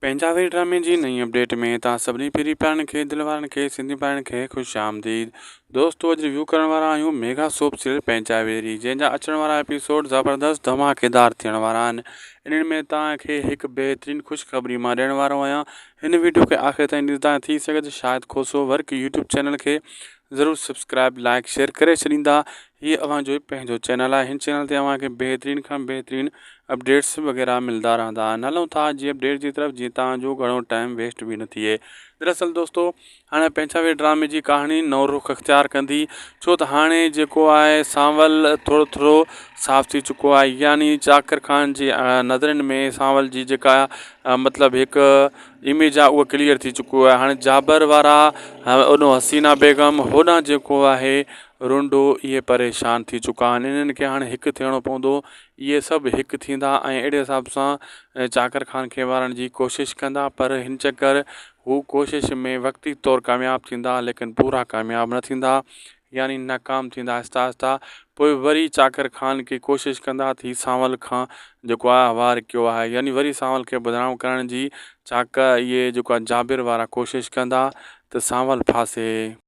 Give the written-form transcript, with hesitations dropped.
پنهنجا وير ڊرامي جي نئين اپڊيٽ ۾ توهان سڀني پرين پيارن کي دل وارن کي سنڌي ڀائرن کي خوش آمديد دوستو اڄ ريويو ڪرڻ وارا آهيون ميگا سوپ سيريل پنهنجا ويري جنهن جا اچڻ وارا ايپيسوڊ زبردست ڌماڪيدار ٿيڻ وارا آهن انهن ۾ توهان کي هڪ بهترين خوشخبري مان ڏيڻ وارو آهيان هن ويڊيو کي آخر تائين ڏسندا ٿي سگهي ته Shahid Khoso work YouTube channel کي ضرور سبسڪرائب لائڪ شيئر ڪري ڇڏيندا هي اوهان جو پنهنجو چينل آهي هن چينل تي اوهان کي بهترين کان بهترين اپڊيٽس وغيره ملدا رهندا آهن هلون ٿا جي اپڊيٽ جي طرف جيئن توهان جو گهڻو ٽائيم ويسٽ به نه ٿئي دراصل دوستو هاڻي پنهنجا ڊرامي جي ڪهاڻي نئون رخ اختيار ڪندي ڇو ته هاڻي جيڪو آهي سانول ٿورو ٿورو صاف ٿي چڪو آهي يعني چاڪر خان جي نظرن ۾ سانول جي جيڪا مطلب هڪ اميج آهي اها ڪليئر ٿي چڪو آهي هاڻي جابر وارا هوڏو حسينا بيگم هوڏانهن جيڪو آهي رنڊو اهي پريشان ٿي چڪا آهن انهن کي هاڻي هڪ ٿيڻو پوندو اهي سڀ هڪ ٿيندا ۽ اهڙي حساب سان چاڪر خان کي مارڻ جي ڪوشش ڪندا پر هن چڪر هو ڪوشش ۾ وقتي طور ڪامياب ٿيندا ليڪن پورا ڪامياب نه ٿيندا يعني ناڪام ٿيندا آهسته آهسته پوء وري چاڪر خان کي ڪوشش ڪندا ته هي سانول کان جيڪو آهي وار ڪيو آهي يعني وري سانول کي بدنام ڪرڻ جي چاڪر اهي جيڪو آهي جابر وارا ڪوشش ڪندا ته سانول ڦاسي.